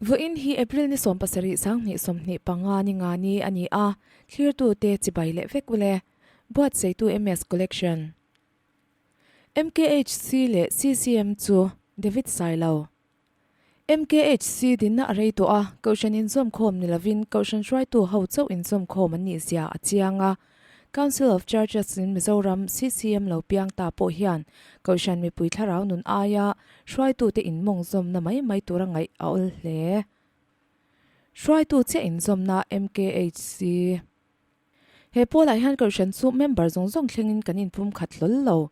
Vawiin hi April ni 17 2025 ni nga ni a ni a, thlirtute chibai leh vek ule. Buatseitu MS Collection. MKHC leh CCM chu David Sailo. MKHC dinna a rei tawh a, Kohhran inzawmkhawm ni lovin Kohhran hruaitu ho chauh inzawmkhawm an nih zia a chiang a. Council of Churches in Mizoram, CCM, lo piang ta pawh hian Kohhran mipui thlarau nun aia hruaitute inmawngzawmna mai mai tura ngaih a awl hle. Hruaitu chiah inzawmna MKHC. He pawlah hian Kohhran chu member zawng zawng thlengin kan inpumkhat hlawl lo.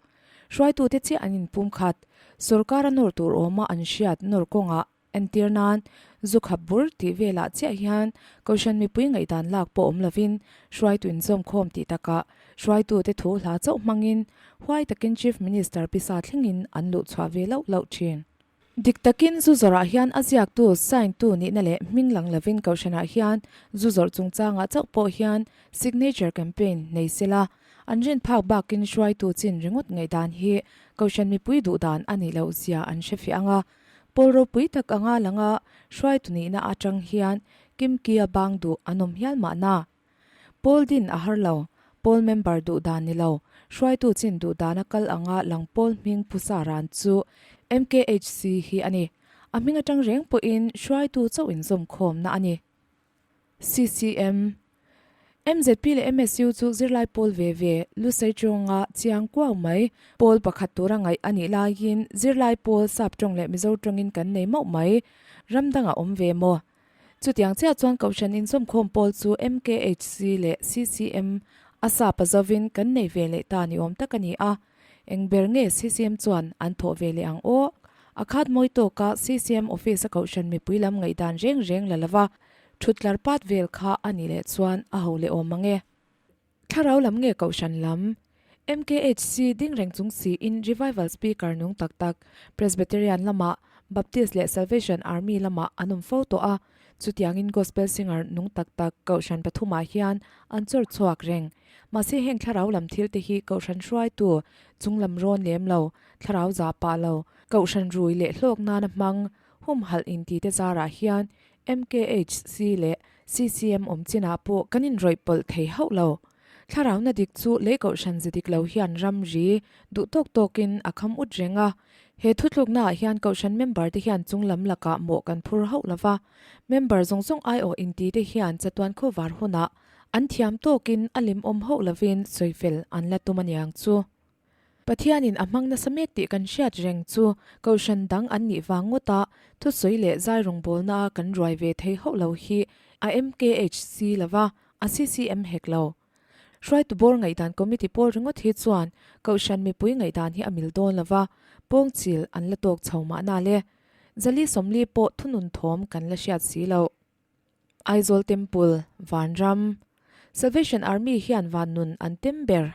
Hruaitute chiah an inpumkhat. Sorkara nawr tur awma an hriat nawr kawngah entir nan zu khap bur tih velah chiah hian Kohhran mipui ngaihdan lak pawh awm lovin hruaitu inzawmkhawm tih takah hruaitute thu hla chauh hmangin huai takin Chief Minister pisa thlengin an luh chhuah ve loh loh thin. Dik takin zu zawrhah hian a ziaktu, sign-tu nihna leh hming lang lovin Kohhranah hian zu zawrh chungchangah chauh pawh hian signature campaign nei sela, an rin phak bakin hruaitu chin ringawt ngaihdan hi Kohhran mipui duhdan a nih loh zia an hrefiah ang a. Pawl ropui tak anga langa hruaitu nihna atang hian Kimkia bang duh an awm hial mahna. Pawl din a har lo, pawl member duh dan ni lo, hruaitu chin duh dana kal anga lang pawl hming Pusa Ran chu MKHC hi a ni. A hming atang reng pawhin hruaitu chauh inzawmkhawmna a ni. CCM, MZP leh MSU chu zirlai pawl ve ve, Lusei tawnga chiang kuau mai, pawl pakhat tura ngaih a nih laiin zirlai pawl sap tawng leh Mizo tawngin kan nei mauh mai, ram dangah awm ve maw? Chutiang chiah chuan Kohhran inzawmkhawm pawl chu MKHC leh CCM a sap a zovin kan nei ve leh ta ni awm tak a ni a. Eng ber nge CCM chuan an thawh ve leh ang aw? A khat mawi tawka CCM office a Kohhran mipui lam ngaihdan reng reng la lova thut tlar pat vel kha a nih leh chuan a ho leh awm ang e. Thlarau lam nge Kohhran lam? MKHC ding reng chung siin Revival Speaker nung tak tak Presbyterian lamah, Baptist leh Salvation Army lamah an awm fo tawh a, chutiangin Gospel Singer nung tak tak Kohhran pathumah hian an chawr chhuak reng. Mahse heng thlarau lam thil te hi Kohhran hruaitu chung lam rawn lem lo, thlarau zah pah lo, Kohhran rui leh hlawk nana hmang, humhalh inti te zarah hian MKHC leh CCM awm chinah pawh kan inrawih pawlh thei hauh lo. Thlarauna dik chu lei kohhran ze dik lo hian ramri duh tawk tawkin a kham ut reng a. He thutluknaah hian kohhran member te hian chung lam lakah mawh kan phur hauh lo va. Member zawng zawng aiawh inti te hian chatuan khawvar hunah an thiam tawkin a limawm hauh lovin sawifel an la tum aniang chu. Pathianin a hmang nasa mek tih kan hriat reng chu Kohhran dang an nih vang ngawta thusawi leh zai rawngbawlnaa kan ruai ve thei hauh lo hi a MKHC lova a CCM hek lo. Hruaitu bawr ngaihdan committee pawl ringawt hi chuan Kohhran mipui ngaihdan hi a mil dawn lova, pawngchil an la tawk chho mahna le. Zali 40 pawh thunun thawm kan la hriat si loh. Aizawl Temple, Vanram. Salvation Army hian van nun an tem ber.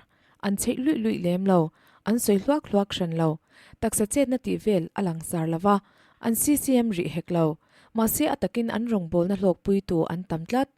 An chheih luih luih lem lo. An sawi hluak hluak hran lo. Taksa chetna tih vel a langsar lo va, an CCM rih hek lo. Mahse a takin an rawngbawlna hlawkpuitu an tam tlat.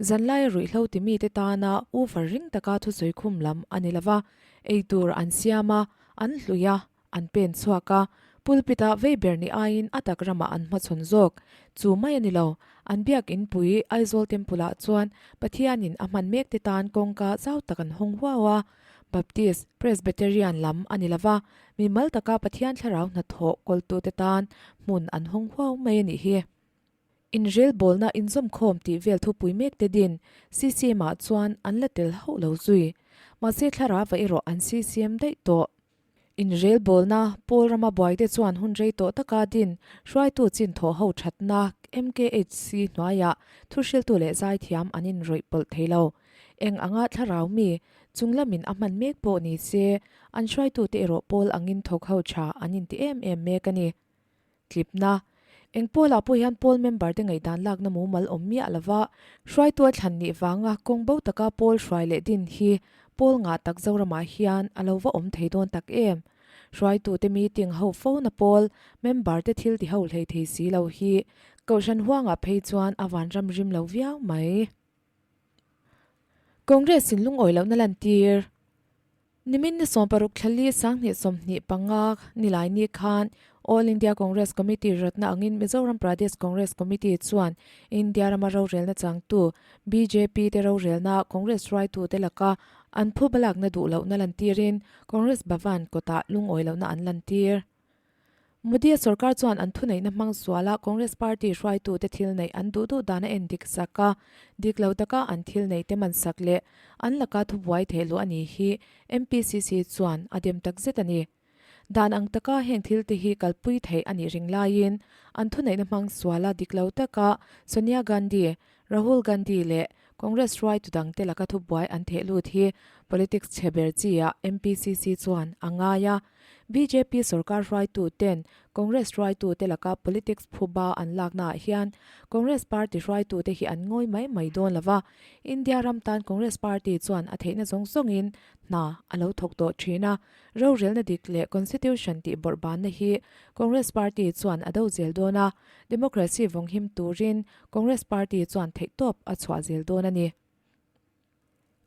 Zanlaia ruihhlo ti mite tana uvar ring taka thusawi khum lam a ni lo va, eitur an siam a, an hlui a, An pen chhuak a, pulpit-ah vei ber ni aiin a tak ramah an hmachhawn zawk. Chu mai a ni lo, an biak inpui Aizawl Temple-ah chuan Pathianin a hman mek te tan kawngka zau tak an hawng huau a. Baptist, Presbyterian lam a ni lo va, mimal taka Pathian thlarau hnathawh kawltute tan hmun an hawng huau mai a nih hi. Inrelbawlna inzawmkhawm tih vel thupui mek te din CCM-ah chuan an la tel hauh lo zui. Mahse thlarava erawh an CCM daih tawh. Inrelbawlna, Pawl rama buaite chuan hun rei tawh taka din hruaitu chin thawh ho thatna MKHC hnuaiah thuhriltu leh zaithiam an inrawih pawlh thei lo. Eng anga thlarau mi chung lamin a hman mek pawh ni se, an hruaitute erawh pawl angin thawk ho tha an inti em em mek a ni. Tlipna, Eng pawlah pawh hian pawl member te ngaihdan lakna mumal awm miah lova hruaitu a thlan nih vanga kawng bo taka pawl hruai leh din hi pawl ngah tak Zoramah hian a lo va awm thei dawn tak em? Hruaitute meeting ho fo na pawl member te thil ti ho hlei thei si lo hi Kohhran huangah phei chuan a vanram rim lo viau mai. Congress in lungawi lohna lantir. Nimin ni 16 thla li 2025 nilai ni khan. All India Congress Committee rawtna angin Mizoram Pradesh Congress Committee chuan India rama rorelna changtu bjp te rorelna Congress hruaitute laka an phu balakna duh lohna lantirin Congress Bhavan kawtah lungawi lohna an lantir. Modi-a sorkar chuan an thuneihna hmang suala Congress party hruaitute thil neih an duh duh dan a en dik sak a, dik lo taka an thil neih te man sak leh an laka thubuai theih luh a ni hi MPCC chuan a dem takzet a ni. Dan ang taka heng thil te hi kalpui theih a nih ring laiin an thuneihna hmang suala dik lo taka Sonia Gandhi, Rahul Gandhi leh Congress hruaitu dangte laka thubuai an theh lut hi politics chhe ber chi ah MPCC chuan a ngai a. Bjp sorkar hruaitu ten Congress hruaitu te laka politics phuba an lakna ah hian Congress party hruaitu te hi an ngawi mai mai dawn lo va, India ram tan Congress party chuan a theihna zawng zawngin hna a lo thawk tawh thin a. Rorelna dik leh Constitution tih bawrhbanna hi Congress party chuan a do zel dawn a, democracy vawnghim turin Congress party chuan theihtawp a chhuah zel dawn a ni.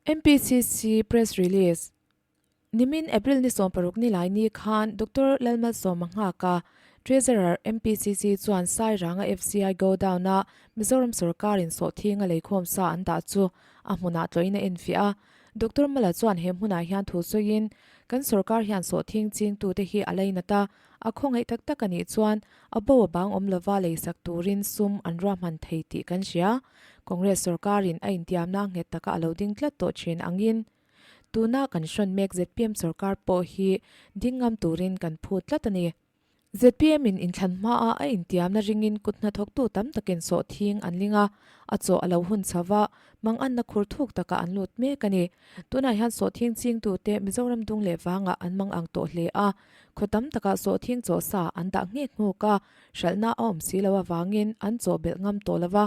MPCC Press Release, Nimin April ni 16 ni lai ni khan Doctor Lalmalsawma Nghaka, Treasurer, MPCC chuan Sairanga FCI Godown-a Mizoram sawrkarin sawhthinga leikhawm sa an dah chu a hmunah tlawhin a enfiah a. Doctor Mala chuan he hmunah hian thu sawiin, Kan sawrkar hian sawhthing chingtute hi a lainat a, a khawngaih tak tak a nih chuan a bo a bang awm lova leisak turin sum an ruahman thei tih kan hria. Congress sawrkarin a intiamna nghet taka a lo ding tlat tawh thin angin tuna kan hrawn mek zpm sawrkar pawh hi ding ngam turin kan phut tlat a ni. Zpm in inthlan hmaa a intiamna ringin kut hnathawktu tam takin sawhthing an ling a, a chaw a lo hun chho va, manganna khur thuk takah an lut mek a ni. Tunah hian sawhthing chingtute Mizoram dung leh vangah an mang ang tawh hle a, khaw tam takah sawhthing chaw sa an dah nghek nghuk a, hralhna a awm si lo avangin an chaw belh ngam tawh lo va,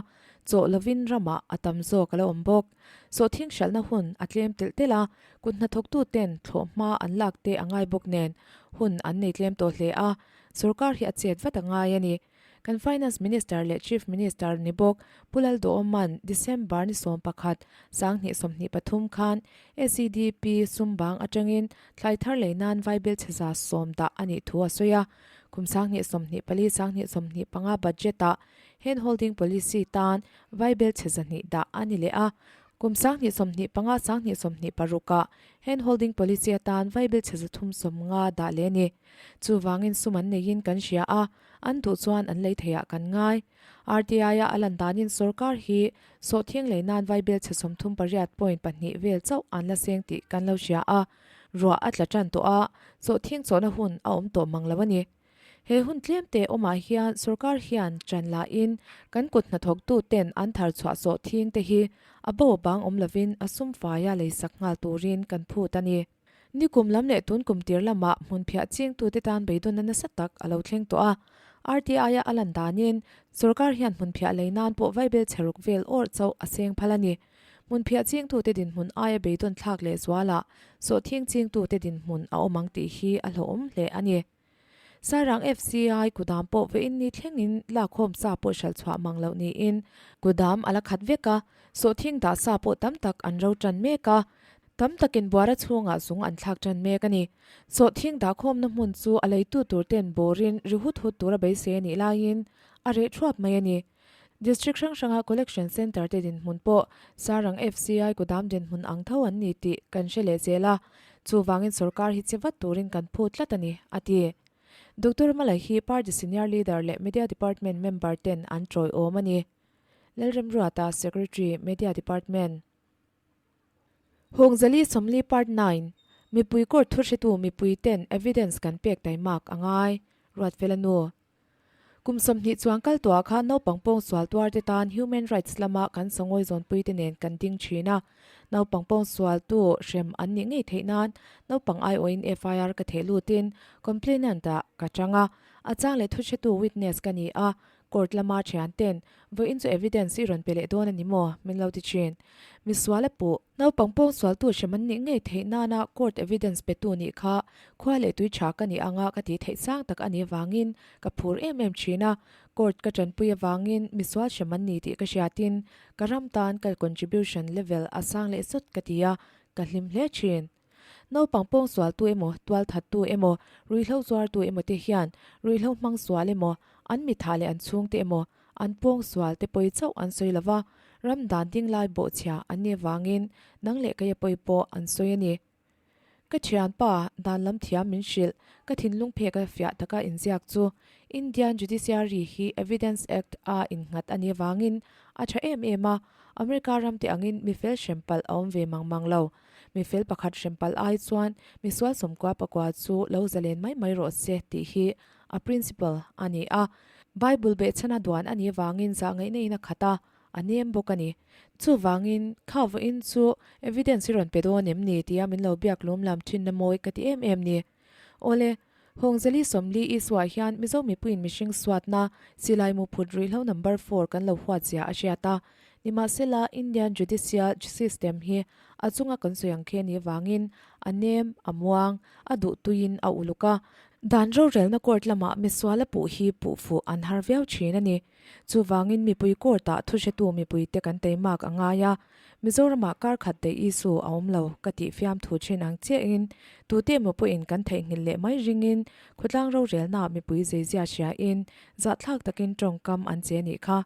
chaw lovin ramah a tam zawk a lo awm bawk. Sawhthing hralhna hun a tlem telh telh a, kut hnathawktuten thlawhhma an lak te a ngai bawk nen hun an nei tlem tawh hle a, sorkar hi a chet vat a ngai a ni. Kan Finance Minister leh Chief Minister ni bawk Pu Lalduhawma'n December ni 11, 2023 khan SEDP sum bang atangin thlai thar lei nan vaibel chhe 100 dah a nih thu a sawi a, kum 2024, 2025 budget-ah Hand holding policy tan vaibel chhe 200 dah a ni leh a, kum 2025, 2026 ah hand holding policy atan vaibel chhe 350 dah leh a ni. Chuvangin sum an neiin kan hria a, an duh chuan an lei theiah kan ngai. RTI-a a lan danin sorkar hi sawhthing lei nan vaibel chhe 38 point pahnih vel chauh an la seng tih kan lo hria a, ruah a tla tan tawh a, sawhthing chawhna hun a awm tawh mang lo a ni. He hun tlemte awmah hian sorkar hian ṭan lahin kan kut hnathawktuten an thar chhuah sawh thing te hi a bo a bang awm lovin a sum faia leisak nghal turin kan phut a ni. Nikum lam leh tun kum tir lamah hmunphiah chingtute tan beidawnna nasa tak a lo thleng tawh a. RTI-a a lan danin sorkar hian hmunphiah lei nan pawh vaibel chhe ruk vel awrh chauh a seng phal a ni. Hmunphiah chingtute dinhmun aia beidawn thlak leh zualah sawhthing chingtute dinhmun a awm ang tih hi a hlauhawm hle a ni. Sairang FCI kudam pawh vawiin ni thlengin lakkhawm sa pawh hralh chhuah mang loh niin kudam a la khat vek a, sawhthing dah sa pawh tam tak an ro tan mek a, tam takin buara chhungah zung an thlak tan mek a ni. Sawhthing dahkhawmna hmun chu a leitu tur ten bawrin ri hut hut tura beisei a nih laiin a reh thuap mai a ni. District hrang hranga Collection Centre te dinhmun pawh Sarang FCI kudam dinhmun ang tho an ni tih kan hre leh zel a, chuvangin sorkar hi che vat turin kan phut tlat a ni, a ti. Doctor Malai hi Party Senior Leader leh Media Department member ten an tawiawm a ni. Lalremruata, Secretary, Media Department. Hawngzali 40 Part 9, Mipui Court thuhretu mipui ten evidence kan pek taimak a ngai, Ruatfela nu. Kum 20 chuan kal tuah khan naupang pawng sual tuar te tan human rights lama kan sawngawi zawnpui te nen kan ding thin a. Naupang pawng sual tu hrem an nih ngei theih nan naupang aiawhin FIR ka theh lutin complainant ah ka tang a. A chang leh thuhretu witness ka ni a, court lama thian ten vawiin chu evidence i rawn pe leh dawn a ni maw min lo ti thin. Misual a puh. Naupang pawng sualtu hrem an nih ngei theih nana court evidence petu nih kha khua leh tui tha ka nih anga ka tih theih sang tak a nih avangin ka phur em em thin a, court ka tanpui avangin misual hrem an ni tih ka hriatin ka ram tan ka contribution level a sang leh sawt ka ti a, ka hlim hle thin. Naupang pawngsualtu emaw, tualthattu emaw, ruihhlo zuartu emaw te hian ruihhlo hmang sual emaw, an mithah leh an chhungte emaw, an pawngsual te pawi chauh an sawi lo va, ram dan ding lai bawhchhia an nih avangin nang leh keia pawi pawh an sawi a ni. Ka thianpa, dan lam thiam min hrilh, ka thinlung phek a fiah taka inziak chu Indian Judiciary hi Evidence Act a innghat a nih avangin a tha em em a, America ram te angin mifel hrem palh a awm ve mang mang lo. Mifel pakhat hrem palh ai chuan misual sawmkua pakua chu lo zalen mai mai rawh se tih hi a principle a ni a. Bible behchhana duan a nih avangin zahngaihna in a khat a, A nem bawk a ni. Chuvangin, kha vawiin chu evidence i rawn pe dawn em ni tia min lo biak lawm lam thin na mawi ka ti em em ni. Awle, Hawngzali Sawmli Isua hian Mizo mipuiin mihring suatna silai mu phut ruihhlo number four kan lo huat zia a hriat a. Nimahsela, Indian judicial system hi a chunga kan sawi ang khi a nih avangin a nem, a muang, a duh tuiin a uluk a. Dan rorelna court lamah misuala puh hi puh fuh an har viau thin a ni. Chuvangin mipui court-ah thuhretu mipuite kan teimak a ngai a, Mizoramah kar khat daih issue a awm lo ka tih fiamthu thin ang chiahin tute emaw pawhin kan theihnghilh leh mai ringin khawtlang rorelnaah mipui zeizia hriain zahthlak takin tawngkam an che nih kha.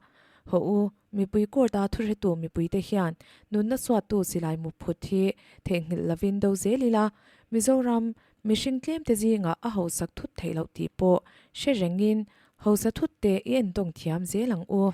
Haw u, mipui court-a thuhretu mipuite hian nunna suattu silai mu phut hi theihnghilh lovin do zel ila, Mizoram mihring tlemte zingah a hausak thut theih loh tih pawh hre rengin Hausa thut te i entawng thiam zel ang u.